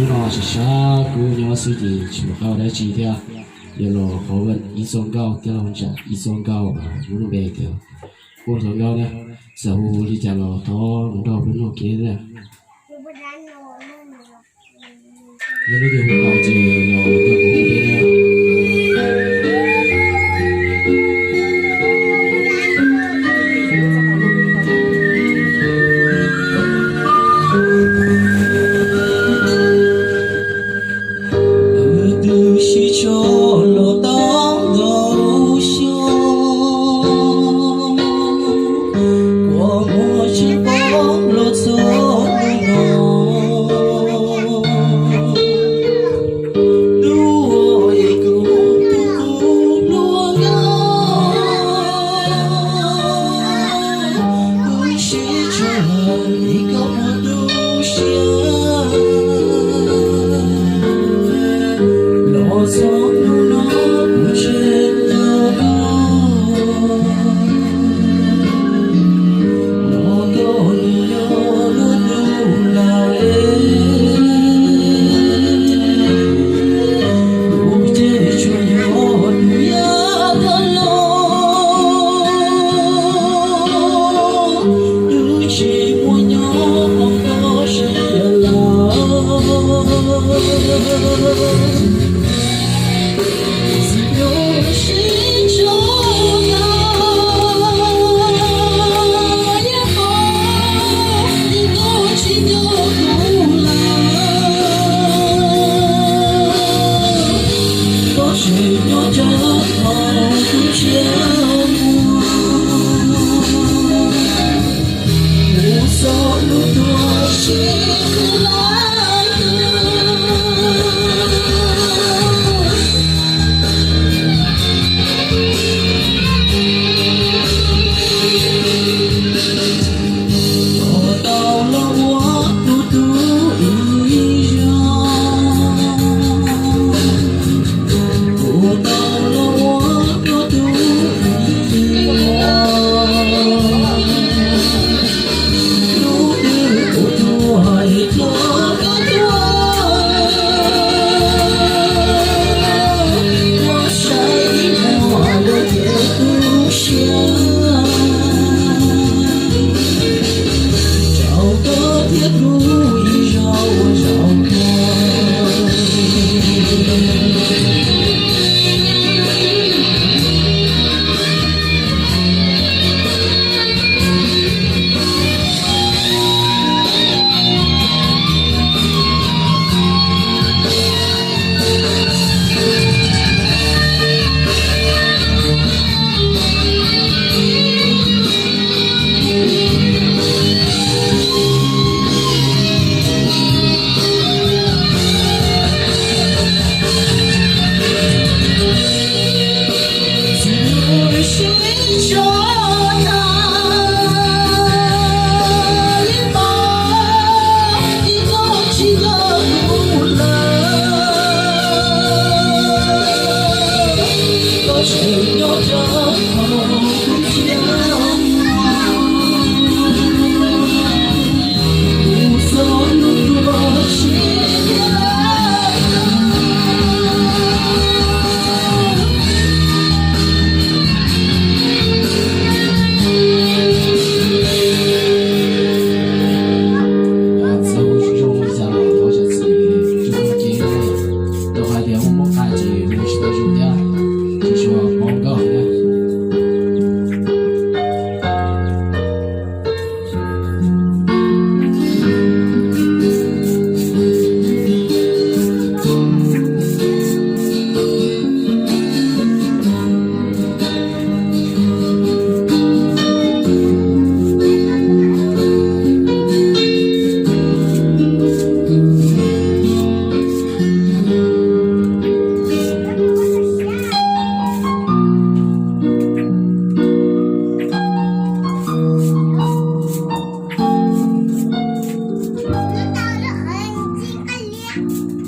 Hnub no sab sab kub nyob xwb ces tsis pom qab ua dab tsi thiab, yuav los qhov ib txoj nkauj thiab los ntsam ib txoj nkauj, muab lub npe tias Quaj Hluas Nkauj na, xav hu li cas los thov los nrog peb mloog kev na. Yog leej twg hu tau ces los nrog kuv hu thiab na. Wb twb sib tso los tau ntau xyoo, kua muag tsis pom los txog hnub no. Hnub uas kuv tus kub hluas nkauj, wb sib tso lawm li koj puas tu siab. Los txog hnub no kuv tseem nco lawm, no koj nws yog luag tus lawm. Kuv ces tsuas yog tus yaj tag los, twb tsis muaj nyob hauv koj siab lawm.